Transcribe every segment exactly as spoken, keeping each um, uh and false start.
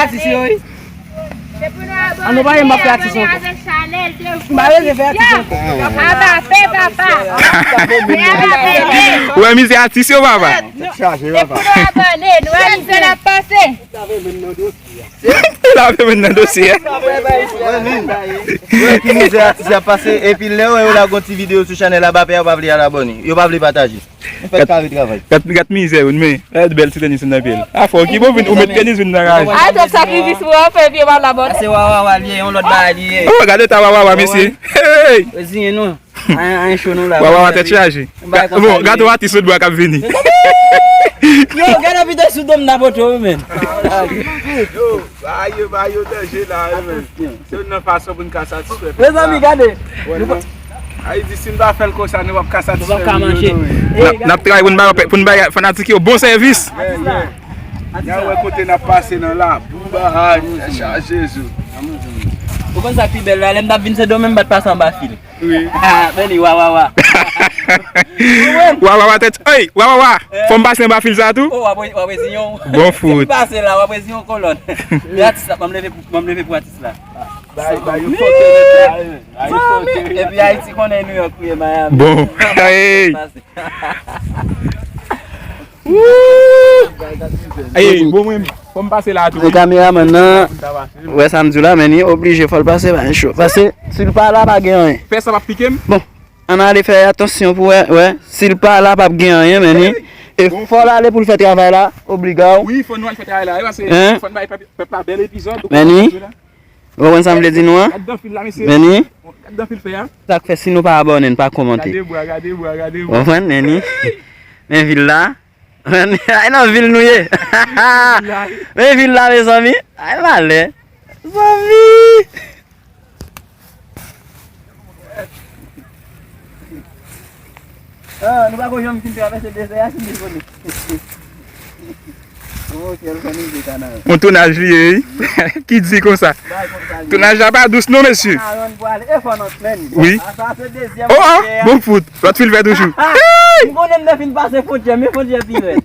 Atis yo, wi. An nou pa yon bafè atis ankò. M pa bezwen fè atis ankò. Aba fè papa. Fè aba fè. Ou wè misye atis yo papa. Tèt chaje papa. Se pou nou abòne, nou wè misye l ap pase. Lave men nan dosye a. Wè ki mizè atis ap pase epi lè yo lage yon ti videyo sou chanèl la bapè yo pa vle al abòne, yo pa vle pataje. Nou fèk kare travay. Gad mizè youn men. Gad bèl ti tenis youn nan pye l. Afè w ki bon vin ou met tenis youn nan raje. A twòp sakrifis pou w fè epi yo pa vle abòne. Se wawawa li ye, yon lòt bagay li ye. Oh gade ta wawawa mesye. Hey! Reziyen nou. Anyen cho nou la. Wawawa tèt chaje. Bon, gade yon atis lòt bò a k ap vini. Yo, gade pita sou dòm nan poto wi men. Yo, ba yo, ba yo danje la wi men. Se youn nan fason pou n ka satisfè pèp la. Mezanmi gade. Wè non. Ay di si n pa fè l konsa nou p ap ka satisfè moun yo non. N ap travay pou n bay pou n bay fanatik yo bon sèvis. N a wè kote n ap pase nan labou bagay chaje sou. Ou konn sa k pi bèl la, lè m t ap vin se dòm m pa t pase anba fil. Wi. Ah, men li wa wa wa. Wa wa wa tèt. Ey, wa wa wa. Fò m pase anba fil sa tou. Oh, w ap reziyen w. Bon fout. Si m pase la, w ap reziyen w kolòn. Men atis la, ban m leve pou, ban m leve pou atis la. Bay, bay, yo fote nèt la, men. Bay, yo fote. Epi Ayiti konnen New York wi, Miami. Bon. Ey. Ey, bon mwen, fò m pase la tou. Kameramann nan, wè sa m di w la, men li oblije fò l pase, pa cho. Pase, si l pa la, pa gen anyen. Fè sa p ap pike m. Bon, ann ale fè atansyon pou wè, wè. Si l pa la, p ap gen anyen, men li. E fò l ale pou l fè travay la, obliga w. Wi, fò nou al fè travay la. E pase, fò n bay pèp la bèl epizòd. Men li. Ou konprann sa m vle di nou an? Gad dan fil la mesye. Men li. Gad dan fil fè a. Sa k fè si nou pa abòne n pa kòmante. Gade bwa, gade bwa, gade bwa. Ou konprann men li. Men vil la. Ay nan vil nou ye. Men vil la mezanmi. Ay malè. Zanmi. Ah, nou pa ko janm fin travèse dezè a si nou konnen. Oh, kèl fann rive Kanaran. Yon tounaj li ye wi. Ki di konsa. Tounaj la pa dous non mesye. Wi. Oh, oh, bon fout. Lòt fil fè toujou. M konnen m te fin pase fwontyè, men fwontyè pi rèd.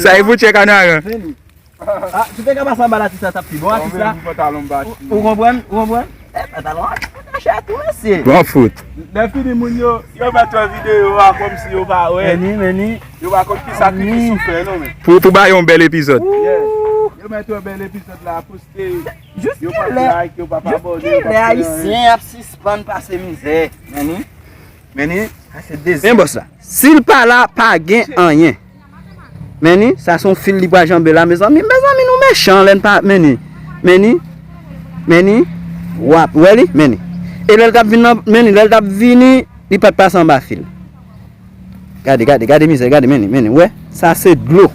Sa e fwontyè Kanaran. Ah, si w te ka pase anba latis la, t ap pi bon. Atis la. Ou konprann? Ou konprann? E, pantalon an chè tou mesye. Bon fout. Lè fini moun yo, yo mèt wè videyo a kòmsi yo pa wè. Meni, meni. Yo pa konn ki sakrifis ou fè non men. Pou, pou ba yo yon bèl epizòd. Yeah. Yo mèt wè bèl epizòd la poste. Yo p ap like, yo p ap abòne, yo p ap fè anyen. Jis kilè ayisyen ap sispann pase mizè? Meni. Meni. Sa se dezè. Men bòs la. Si l pa la, pa gen anyen. Men ni, sa se yon fil li pral janbe la, mezanmi. Mezanmi, nou mechan lè n pa, men ni. Men ni. Men ni. W ap wè li, men ni. E lè l t ap vin nan, men ni, lè l t ap vini, li pa t pase anba fil. Gade, gade, gade mizè, gade, men ni, men ni. Wè, sa se dlo.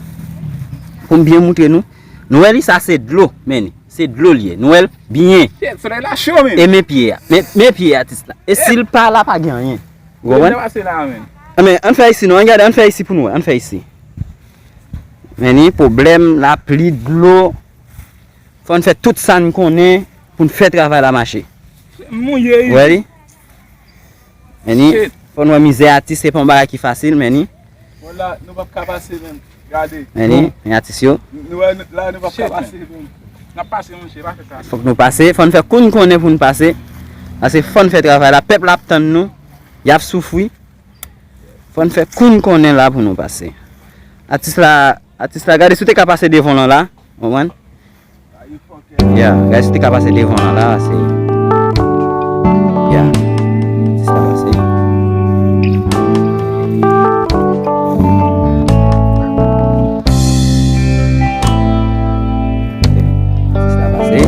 Pou m byen moutre nou. Nou wè li, sa se dlo, men ni. Se dlo l ye. Nou wè l byen. Solèy la cho, men. E men pye a. Men, men pye atis la. E si l pa la, pa gen anyen. Ou konprann? Men, ann fè isi non, ann gade, ann fè isi pou nou wè, ann fè isi. Men ni pwoblèm, lapli, dlo. Fò n fè tout sa n konnen pou n fè travay la mache. Ou wè li? Men ni, fò n wè mizè atis, se pa yon bagay ki fasil, men ni. Bon, la, nou p ap ka pase menm. Gade. Men ni, men atis yo. Nou wè, la, nou p ap ka pase menm. N ap pase, monchè, pa fè sa. Fòk nou pase, fò n fè kou n konnen pou n pase. Paske fò n fè travay la, pèp la ap tann nou. Y ap soufri. Fò n fè kou n konnen la pou nou pase. Atis la, atis la, gade si w te ka pase devan w lan la, w konprann? Ya, gade si w te ka pase devan w lan la, se. Ya, atis la pase. Atis la pase.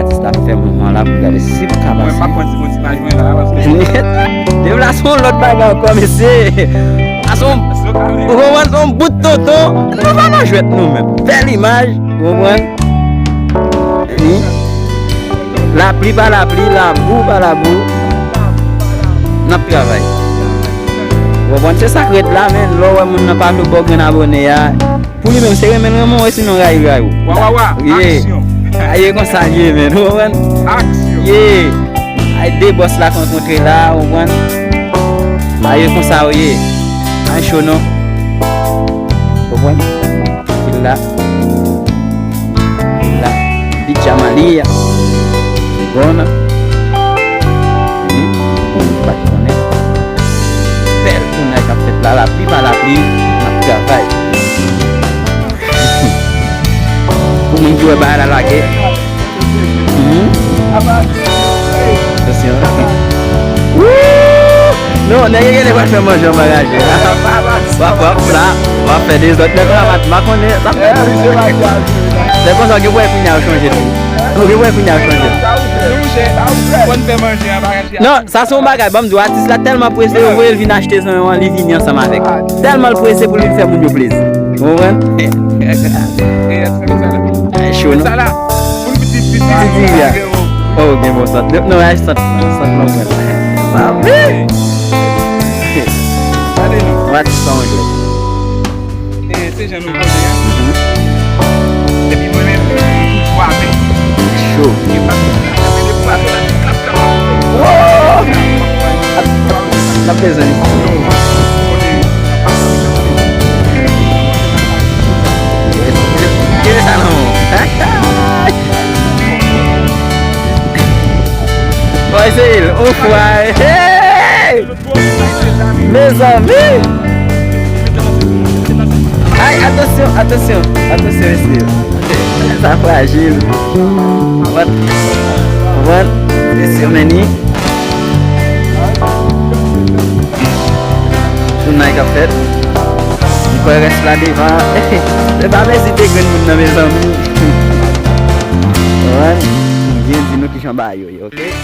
Atis la fè mouvman la pou gade si l ka pase. Mwen pa pran ti bon ti imaj mwen la paske. Depi la se yon lòt bagay ankò mesye. A se yon, ou konprann, se yon bout tonton. Nou pa nan jwèt nou menm. Bèl imaj, ou konprann. Wi. Lapli pa lapli, labou pa labou. N ap travay. Ou konprann, se sa k ret la men lè w wè moun nan pa vle ba w grenn abòne a. Pou li menm, se renmen l renmen w, e sinon rayi l rayi w. Wa, wa, wa, aksyon. Aye konsa l ye, men, ou konprann? Aksyon. Ye. Ay de bòs la k rankontre la, ou konprann? Aye konsa w ye. Ay cho non. Ou konprann? Fil la. Fil la. Malia, Bona. Wi, bon, nou pa konnen. Bèl tounay k ap fèt la, lapli pa lapli, n ap travay. Pou moun ki wè bagay la lage. Mhm. Attention. Wouuup! Non, nèg yo genlè pral fè manje anba raje. W ap, w ap la, w ap fè dezòd. Nèg la pa, pa konnen, sa fè. Se konsa, gen bwè kounye a yo chanje tou. Gen bwè kounye a yo chanje. Non, sa se yon bagay, ban m di w, atis la tèlman prese, yo voye l vin achte zanmi an, li vini ansanm avèk. Tèlman l prese pou l vin fè moun yo plezi. Ou konprann? Cho, non? Ti, ti, ya. Oh, gen bon sant. Non, ay, sant, sant, non, mwen. Sa vle. Gade nou. Gade sa, anglè. E, se jan nou konnen an. Mhm. Epi mwen menm, m toujou avè. Cho. E pa tout sa, se de pwason la, se klap, klap, klap. Wow! N ap bezwen li. Kite sa non. Boy, se il. Ouf, ouais. Hey! Mezanmi! Ay, atansyon, atansyon, atansyon, mesye. Sa frajil. What? What? Mesye, men ni. Tounay k ap fèt. M kwè rès la devan. Se pa mezi de grenn moun nan, mezanmi. What? M byen di nou kijan bagay yo ye, oke?